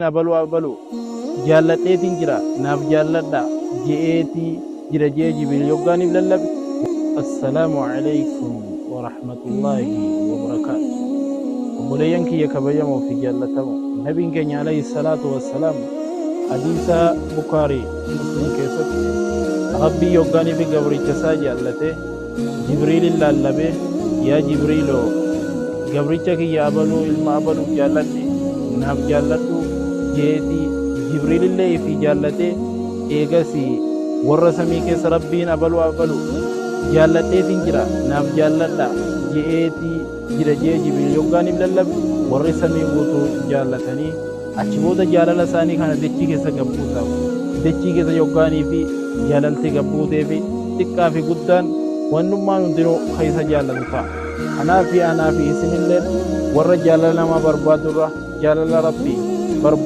Abaluu abaluu jaalladheetiin jira, naaf jaalladha je'eetii jira je'e Jibriil yoggaaniif lallabe. Assalaamu Aleeykum Warahmatullaahi Wabarakaatu. Obboleeyyan kiyya kabajamoo fi jaallatamoo, Nabiin keenya alayhi salaatu wassalaam hadiisa Bukaarii Muslim keessatti Rabbiin yoggaanii fi gabricha isaa jaallate Jibriilin lallabee, "Yaa Jibriiloo, gabricha kiyya abaluu ilma abaluuf jaalladhe, naaf jaalladhu" jeetii Jibriilillee ifii jaallatee, eegasii warra samii keessa Rabbiin abaluu abalu jaalladheetiin jira, naaf jaalladha je'eetii jira je'e Jibriil yoggaaniif lallabe, warri samii guutuu jaallatanii achi booda jaalala isaanii kana dachii keessa gabbuusaaf. Dachii keessa yoggaanii fi jaalalti gabbuutee fi xiqqaa fi guddaan wannummaan hundinuu ka isa jaallatu ta'a. Kanaaf anaa fi isinilleen warra jaalala namaa barbaadurra jaalala Rabbii barbaadu.